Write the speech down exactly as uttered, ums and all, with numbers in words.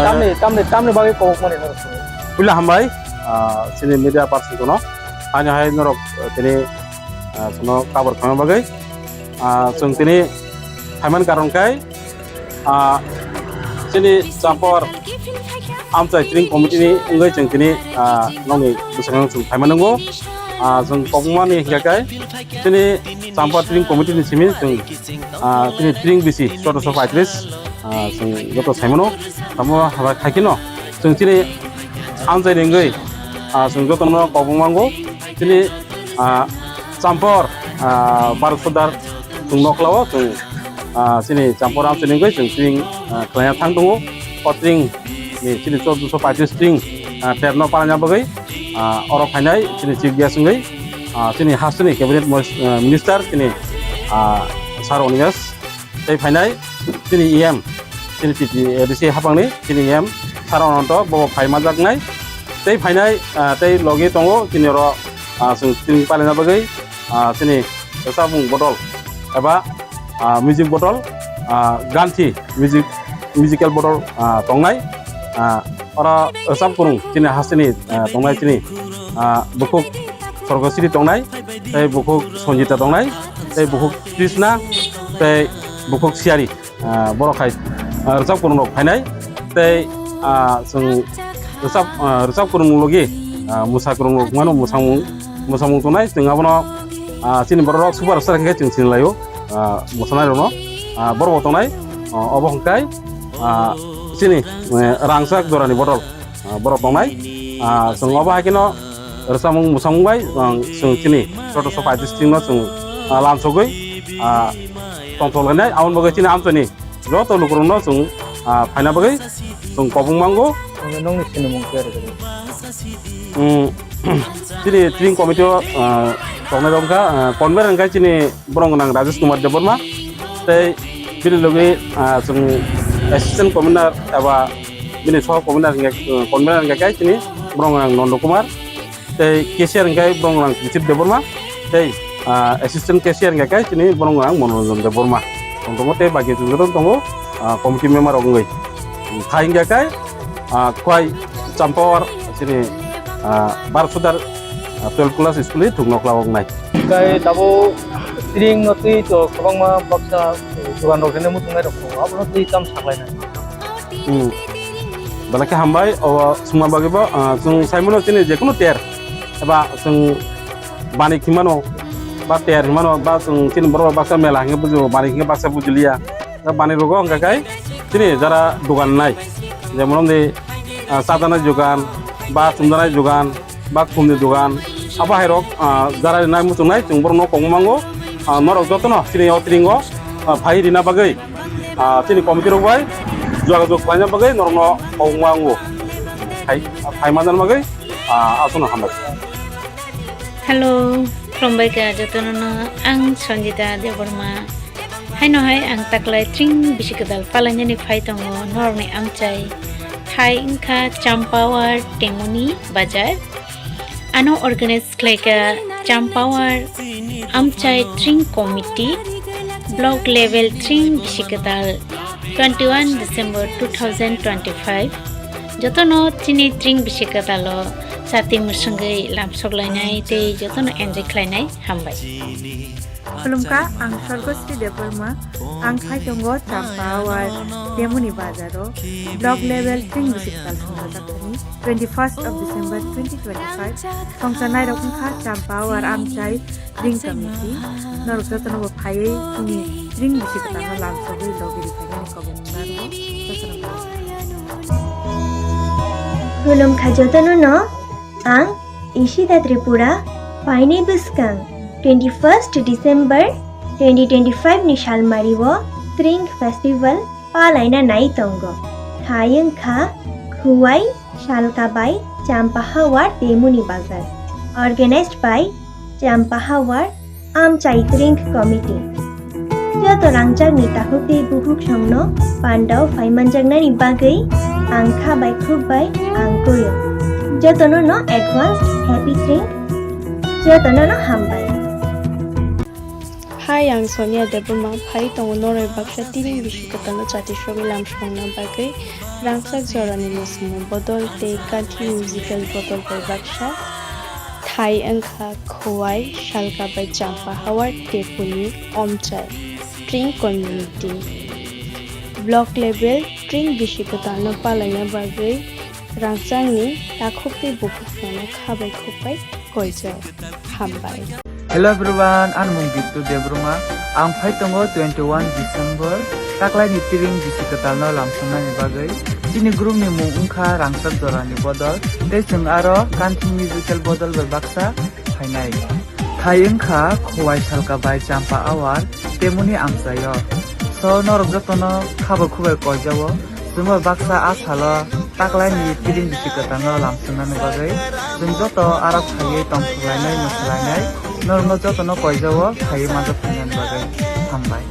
Tamni, tamni, tamni bagwi kobokmani norok sini. Puila hambai, ah, chini media person kono. Ani hai norok, eh, tini, ah, kono cover khaima bagwi. Ah, chwng tini phaiman karon kai, ah, chini Champawar Amchai Tring Committee ni wngwi chwng tini, ah, nokni bwskango chwng phaima nungo. Ah, chwng kobongmani hinkhe kai chini Champawar Tring Committee ni simi chwng, ah, chini tring bisi sotoroso paitris, ah, chwng joto saimano. Tamo habai khaikhe no chwng chini amchai ni wngwi, ah, chwng jotono kobong mango. Chini, ah, Champawar, ah, Bharat Sardar chwng noklao chwng, ah, chini Champawar amchai ni wngwi chwng tring, ah, khlaina thang tongo. O tring ni chini chordoso paitris tring, ah, terno palanya bagwi, ah, oro phainai chini chief guest wngwi, ah, chini hasteni cabinet mos-, ah, minister chini, ah, Sir Onimesh. Tei phainai chini E M, chini T T A D C hapangni chini E M Sir Ananto bobo phai manjaknai. Tei phainai, ah, tei logi tongo chini oro, ah, chwng tini palina bagwi, ah, chini samung bodol eba, ah, music bodol, ah, Ganthi music, musical bodol, ah, tongnai. Ah, oro rwchap kwrwng chini hasteni, ah, tongnai chini, ah, bukhuk Sorgosiri tongnai, tei bukhuk Sanjita tongnai, tei bukhuk Krishna, tei bukhuk Siyari, ah, borok hai, ah, rwchap kwrwng rok phainai, tei, ah, chwng rwchap, ah, rwchap kwrwng logi, ah, mwsa kwrwng rok mano mwsamung, mwsamung tongnai, chwng abono, ah, chini borok rok super star khe chwng sinilaio, ah, mwsanai rokno, ah, borok bo tongnai, ah, obo hwnkhe, ah, chini, eh, rangchak jorani bodol. Ah, borok tongnai. Ah, chwng obo hai kheno rwchapmung mwsamung bai, ah, chwng chini sotoroso paitris tring no chwng, ah, lamsogwi, ah, tongthok lainai. Aboni bagwi chini amchaini joto lukurokno chwng, ah, phaina bagwi chwng kobong mango. Nokni sinimung khe rwgwi. Hmm, chini tring committee o, ah, tongnai rok wngkha, ah, convener wngkha chini borok gwnang Rajesh Kumar Debbarma, tei bini logi, ah, chwng assistant commissioner eba bini soho commissioner hingkhe, ah, convener hingkhe khe chini borok gwnang Nondo Kumar, tei cashier hingkhe borok gwnang Richard Debbarma, tei, ah, assistant cashier hingkhe khe chini borok gwnang Manoranjan Debbarma. Tongthomo tei bagi chwng joto tongo, ah, committee member rok wngwi. Thai hingkhe khe, ah, Khwai Champawar chini, ah, Bharat Sardar, ah, twelve class school ni thukno khlawoknai. Kai tabuk tring no twi to kwbangma baksa, eh, dugan rok rene muchungnai rok tongo, abono twi tam saklainai. Hmm. Belai khe hambai, o sungma bagwi bo, ah, chwng saimano chini jekunu ter eba chwng bani khimano ba ter himano ba chwng chini borok baksa mela hingke bujo bani hingke baksa bujiliya. Da bani rogo hingka kai chini jara dugan nai, jemon de, ah, chajanai jugan ba chumjanai jugan, ba khumni dogan, abo hai rok, ah, jara rinai muchungnai chwng borok no kongma mango. Ah, norok jotono chini o tringo, ah, phai rina bagwi, ah, chini committee rok bai jogajog khlaina bagwi norok no kongma mango. Phai, phai manjana bagwi, ah, aswkno hambai. Hello, khulumbai kha jotono no, ang Sanjita Debbarma. Haino hai ang taklai tring bisi kwtal palainani phai tongo norokni amchai hai wngkha Champawar Temoni Bazar. Ano organize khlaikha Champawar Amchai Tring Committee, Block Level Tring bisi kwtal twenty-one December two thousand twenty-five. Jotono chini tring bisi kwtalo sati mwswngwi lamsoklainai tei jotono enjoy khlainai hambai. Khulumkha, ang Sorgosri Debbarma. Ang phai tongo Champawar Temoni Bazaro, Block Level Tring bisi kwtal songjajakmani twenty-first of December twenty twenty-five. Songcharnai rok wngkha Champawar Amchai Tring Committee. Norok jotono bo phaiwi chini tring bisi kwtalno lamsogwi logi rikhainani kobong narwgo. Jotono bo. Khulumkha jotono no. Ang Ishita Tripura, phainai bwskang twenty-first December twenty twenty-five ni salmari o Tring Festival palaina nai tongo. Thai wngkha Khuwai Salka bai Champahawar Temuni Bazar. Organized by Champahawar Amchai Tring Committee. Joto rangchakni takhuk tei bukhuk songno pandao phai manjaknani bagwi ang kha bai khuk bai ang kurio. Jotono no advance happy Tring. Jotono no hambai. Hai, ang Sonia Debbarma, phai tongo noroi baksa tiring bisi kwtalno chati sogwi lamsongna bagwi rangchak jorani muchungni bodol tei country musical bodol bai baksa. Thai wngkha Khowai, Salka bai Champa Hawar, Tepuni, Omchai, Tring Community. Block level Tring bisi kwtalno palaina bagwi rangchakni takhuk tei bukhuk phano kha bai khuk bai koijak. Hambai. Hello everyone, ani mung Bittu Debbarma. Ang phai tongo twenty-one December, taklaini tiring bisi kwtalno lamsongnani bagwi. Chini groupni mung wngkha Rangchak Jorani Bodol, tei chwng aro country musical bodol bai baksa phainai. Thai wngkha Khowai Salka bai Champa Awar, Tepuni Omchai o. So, norok jotono khabo khubai koijao. Chwngbo baksa a salo taklaini tiring bisi kwtalno lamsongnani bagwi chwng joto aro phaiwi tongthok lainai, mwsa lainai. Norokno jotono koijao, phaiwi manjak phainani bagwi. Hambai.